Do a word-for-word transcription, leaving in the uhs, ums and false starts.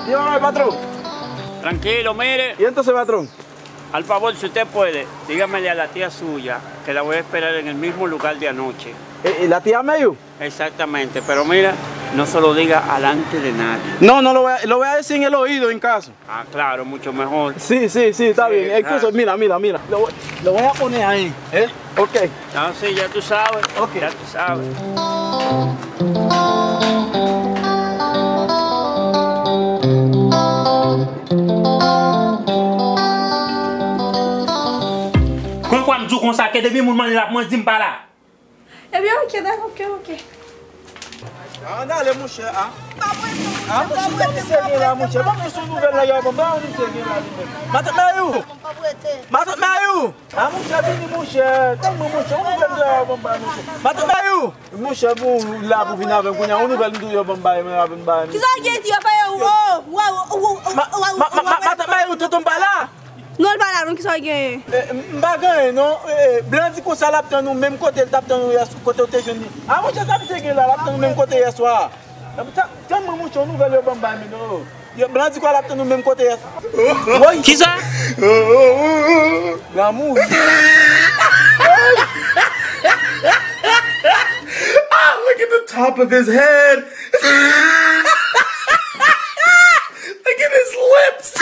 Dígame, patrón. Tranquilo, mire. ¿Y entonces, patrón? Al favor, si usted puede, dígamele a la tía suya que la voy a esperar en el mismo lugar de anoche. Eh, eh, la tía Mayu. Exactamente, pero mira, no se lo diga alante de nadie. No, no lo voy a, lo voy a decir en el oído en caso. Ah, claro, mucho mejor. Sí, sí, sí, está bien. Incluso, mira, mira, mira. Lo, voy- lo voy a poner ahí, ¿eh? Ok. No, sí, ya tú sabes. Ok. Ya tú sabes. Konbyen fwa m di w konsa ke depi moun mande l ap mwen di m pa la? Ebyen, ok, dakò, ok, ok. Ann ale, monchè, a. Ah, monchè, sa misye gen la, monchè? Ban m sou nouvèl la, yo, ban m ba misye gen la, li menm. Matant Mayou! Matant Mayou! Ah, monchè, vini, monchè. Tann mwen, monchè, yon nouvèl de yo, ban m ba, monchè. Matant Mayou! Monchè, bon, la pou vin avè m kounye a, yon nouvèl m tou, yo, ban m ba, men avè m ba. Kisa w gen di yo fè yo? Oh, wow, wow, wow, wow, wow, wow. Matant Mayou, tonton m pa la? Non, l pa la non, kisa w genyen? Eh, m, m pa gen anyen non. Eh, Blan di konsa l ap tann ou menm kote l t ap tann ou yè, kote w te jwenn li. Ah, monchè, sa misye gen la, l ap tann ou menm kote yè swa. Tann, tann mwen, monchè, yon nouvèl yo ban m bay men non. Yo, Blan di kwa l ap tann ou menm kote yè. Woy! Kisa? Lanmou. Ah, look at the top of his head. Look at his lips.